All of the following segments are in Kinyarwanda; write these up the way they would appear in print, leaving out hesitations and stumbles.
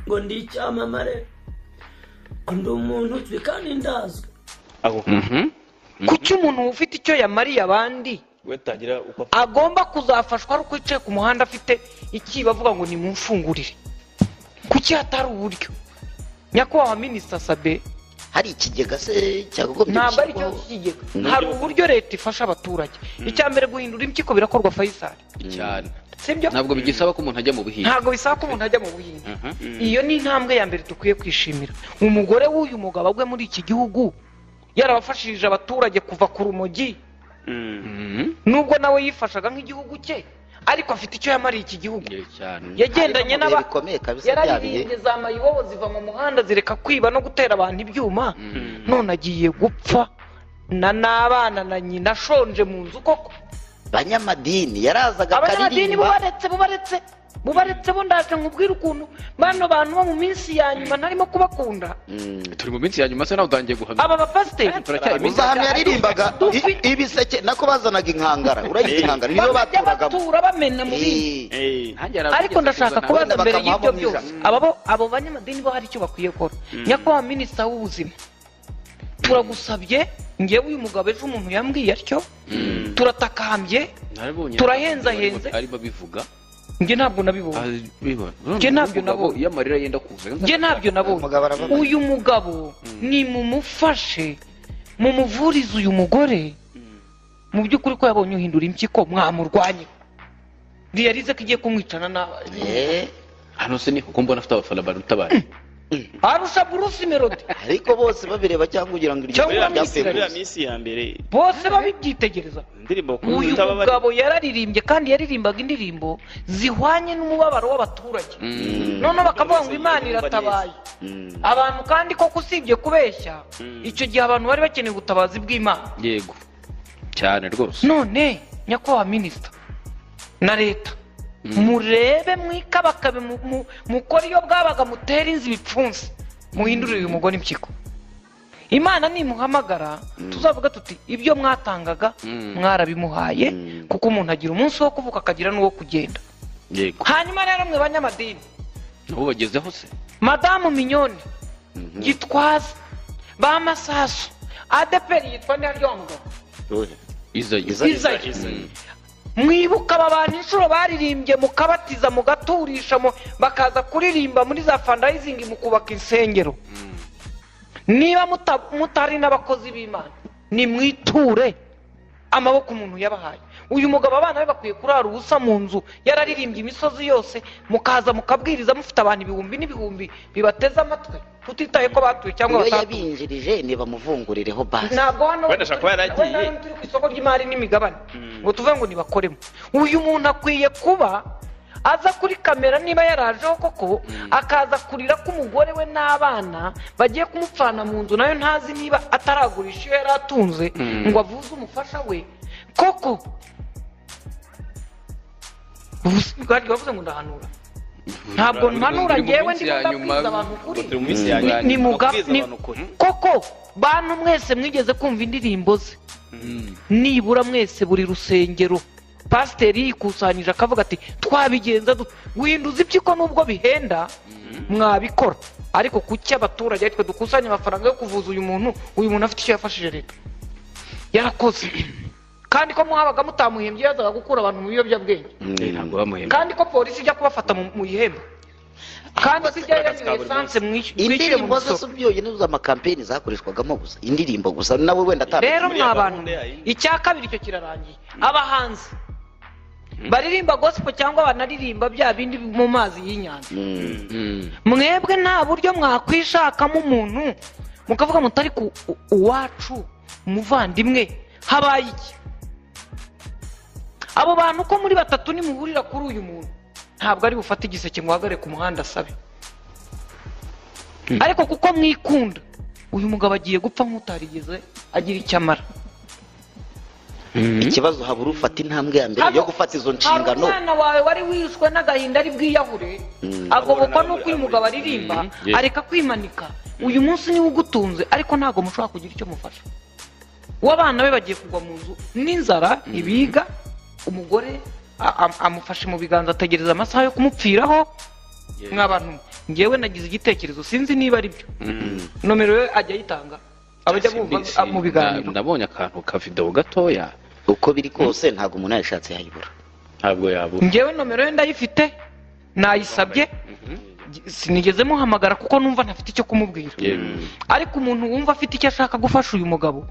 Ngo ndi icyamamare, ngo ndi umuntu uzwi kandi ndazwi. Kuki umuntu ufite icyo yamariye abandi agomba kuzafashwa ari uko yicaye ku muhanda afite iki bavuga ngo nimumfungurire? Kuki hatari uburyo? Nyakubahwa Minisita Sabe, hari ikigega se cyagombye? Ntabwo ari cyo kigega, hari uburyo leta ifasha abaturage. Icya mbere, guhindura impyiko birakorwa, Faisal. Cyane. Sibyo? Ntabwo bigisaba ko umuntu ajya mu buhinzi. Ntabwo bisaba ko umuntu ajya mu buhinzi. Iyo ni intambwe ya mbere dukwiye kwishimira. Umugore w'uyu mugabo agwe muri iki gihugu yarabafashije abaturage kuva ku rumogi, nubwo nawe yifashaga nk'igihugu cye, ariko afite icyo yamariye iki gihugu. Yagendanye n'aba yararirimbye za mayibobo ziva mu muhanda zireka kwiba no gutera abantu ibyuma. None agiye gupfa na n'abana na nyina ashonje mu nzu koko. Abanyamadini yarazaga akaririmba. Abanyamadini bubaretse bo ndaje nkubwira ukuntu bano bantu bo mu minsi ya nyuma ntarimo kubakunda. Turi mu minsi ya nyuma se nawe utangiye guhamya. Aba bapasiteri uzahamya yaririmbaga ibiseke nako bazanaga inkangara, urayizi inkangara niyo baturagamo, batura bamena mu bindi. Ariko ndashaka kubaza mbere y'ibyo byose, abo banyamadini bo hari icyo bakwiye gukora. Nyakubahwa Minisita w'ubuzima, turagusabye, ngewe uyu mugabo ejo umuntu yambwiye atyo, turatakambye, turahenzahenze. Arimo bivuga. Nge ntabwo nabibonye. Nge ntabyo nabonye. Iyo amarira yenda kuza. Nge ntabyo nabonye. Uyu mugabo ni mumufashe, mumuvurize uyu mugore. Mu by'ukuri ko yabonye uhindura impyiko mwamurwanye. Riyarize ko igiye kumwicana na hano se niho kumbona afite abafana barutabara. Arusha Bruce Melody. Ariko bose babireba cyangwa ugira ngo iryo rya minsi ya mbere bose babibyitegereza. Uyu mugabo yararirimbye kandi yaririmbaga indirimbo zihwanye n'umubabaro w'abaturage. None bakavuga ngo Imana iratabaye abantu, kandi koko usibye kubeshya icyo gihe abantu bari bakeneye ubutabazi bw'Imana. Yego cyane rwose. None nyakubahwa Minisita na leta, murebe mwikabakabe, mukore iyo bwabaga, mutere inzu ibipfunsi, muhindurire uyu mugore impyiko. Imana nimuhamagara tuzavuga tuti ibyo mwatangaga mwarabimuhaye, kuko umuntu agira umunsi wo kuvuka akagira n'uwo kugenda. Yego. Hanyuma rero mwe banyamadini nabo bagezeho se, Madamu Mignone, Gitwaza, ba Masasu, ADPR yitwa nde harya wa mugabo? Izayi. Mwibuka aba bantu inshuro baririmbye mukabatiza mugaturisha, bakaza kuririmba muri za fundraising mukubaka insengero. Niba mutari n'abakozi b'Imana, nimwiture amaboko umuntu yabahaye. Uyu mugabo abana be bakwiye kurara ubusa mu nzu, yararirimbye imisozi yose, mukaza mukabwiriza mufite abantu ibihumbi n'ibihumbi bibateze amatwi, tutitaye ko batuye cyangwa batatuye. Yabinjirije nibamuvungurireho basi. Ntabwo hano turi ku isoko ry'imari n'imigabane ngo tuve ngo nibakoremo. Uyu muntu akwiye kuba aza kuri kamera niba yarajeho koko, akaza kurira ko umugore we n'abana bagiye kumupfana mu nzu, nayo ntazi niba ataragurisha iyo yari atunze ngo avuze umufasha we koko. Bavuze ngo ndahanura, ntabwo mpanura ngewe ndimo ndabwiza abantu ukuri. Koko bantu mwese mwigeze kumva indirimbo ze, nibura mwese buri rusengero pasiteri yikusanyije akavuga ati twabigenza guhinduza impyiko nubwo bihenda mwabikora, ariko kuki abaturage twe dukusanya amafaranga yo kuvuza uyu muntu? Uyu muntu afite icyo yafashije leta, yarakoze. Kandi ko muhabaga mutamuhembye yazaga gukura abantu mu biyobyabwenge, kandi ko polisi ijya kubafata mu ihembe, kandi sijya yanyoye esanse mwishyure mu indirimbo zose byonyine z'amakampeni zakoreshwagamo gusa indirimbo gusa nawe wenda atari. Rero mwa bantu, icya kabiri icyo kirarangiye. Abahanzi baririmba gospel cyangwa banaririmba bya bindi mu mazi y'inyanja, mwebwe nta buryo mwakwishakamo umuntu mukavuga mutari ku uwacu umuvandimwe habaye iki? Abo bantu ko muri batatu nimuhurira kuri uyu muntu, ntabwo ari bufate igiseke ngo uhagarare ku muhanda asabe. Ariko kuko mwikunda, uyu mugabo agiye gupfa nk'utarigeze agira icyo amara. Ikibazo habura ufata intambwe ya mbere yo gufata izo nshingano. Umwana wawe wari wishwe n'agahinda ari bwiyahure, agobokwa n'uko uyu mugabo aririmba areka kwimanika. Uyu munsi niwe ugutunze, ariko ntabwo mushobora kugira icyo mufasha. W'abana be bagiye kugwa mu nzu n'inzara, ibiga umugore amufashe mu biganza ategereza amasaha yo kumupfiraho. Mwabantu Ngewe nagize igitekerezo, sinzi niba ari byo. Nomero ye ajya ayitanga, abajya bumva mu biganiro. Nabonye akantu ka video gatoya. Uko biri kose ntabwo umuntu yashatse yayibura. Ntabwo yabura. Ngewe nomero ye ndayifite, nayisabye, sinigeze muhamagara kuko numva ntafite icyo kumubwira. Ariko umuntu wumva afite icyo ashaka gufasha uyu mugabo,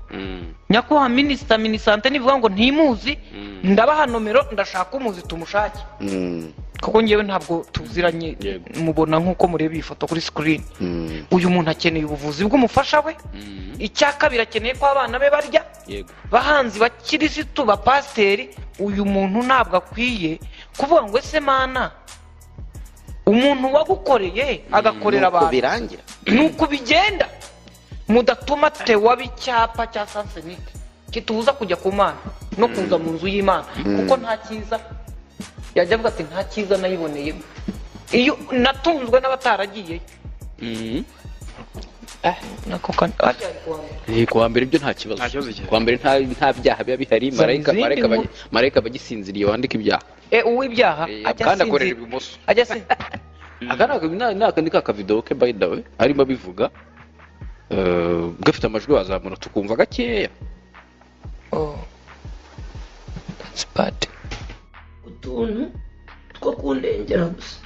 nyakubahwa minisita, minisante nivuga ngo ntimuzi, ndabaha nomero, ndashaka umuzi tumushake. Kuko ngewe ntabwo tuziranye, mubona nk'uko mureba iyi foto kuri screen. Uyu muntu akeneye ubuvuzi bw'umufasha we. Icya kabiri, akeneye ko abana be barya. Bahanzi, bakirisitu, bapasiteri, uyu muntu ntabwo akwiye kuvuga ngo ese Mana, umuntu wagukoreye agakorera Nuko abantu birangira. Nuko bigenda. Mudatuma tewa icyapa cya sens unique kitubuza kujya ku Mana no kuza mu nzu y'Imana, kuko nta cyiza yajya avuga ati nta cyiza nayiboneyemo iyo natunzwe n'abataragiyeyo. Nako harya ari kuwa mbere. Kuwa mbere ibyo nta kibazo. Nta kibazo gihari. Kuwa mbere nta byaha biba bihari. Zana Marayika izindi marayika nkuru. Marayika aba agisinziriye wandika ibyaha. Uw'ibyaha ajya kandi akorera asinzira. ibumoso. Ajya asinzira. Aka ni ka kavidewo ke, by the way, arimo abivuga. Gafite amajwi, wazamura tukumva gakeya. Oh, that's bad. Utuntu two kundengera gusa.